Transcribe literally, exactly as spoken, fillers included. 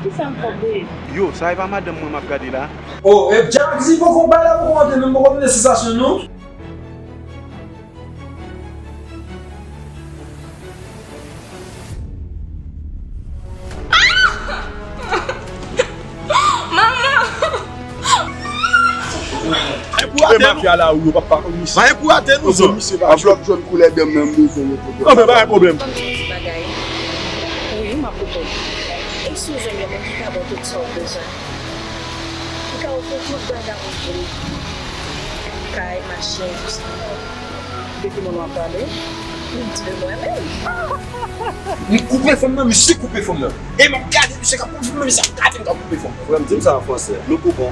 Kisa m fè w, babe? Yo, sa e pa madanm mwen m ap gade la? Oh, e Jack di poko bay la poko antre menm poko vin sensasyon nou. Manman! Mafya la ou yo papa. Mayen pou ate nou zon. Anvlòp jòn koulè dan m nan m bezwen yo pou Anfen pa gen pwoblèm. Ban m di yon ti bagay. Wi, m ap koute w. E si w jwenn yon moun ki ka ba w tout sa w bezwen? Ki ka ofri w tout bagay ou vle. Kay, machin, tout sa. De ki moun w ap pale? M di de mwen menm. M koupe fanm nan, misye koupe fanm nan. E m ap gade misye k ap koupe fanm nan, misye ap gade m k ap koupe fanm nan. Frè m, di m sa an fransè. Nou koupon.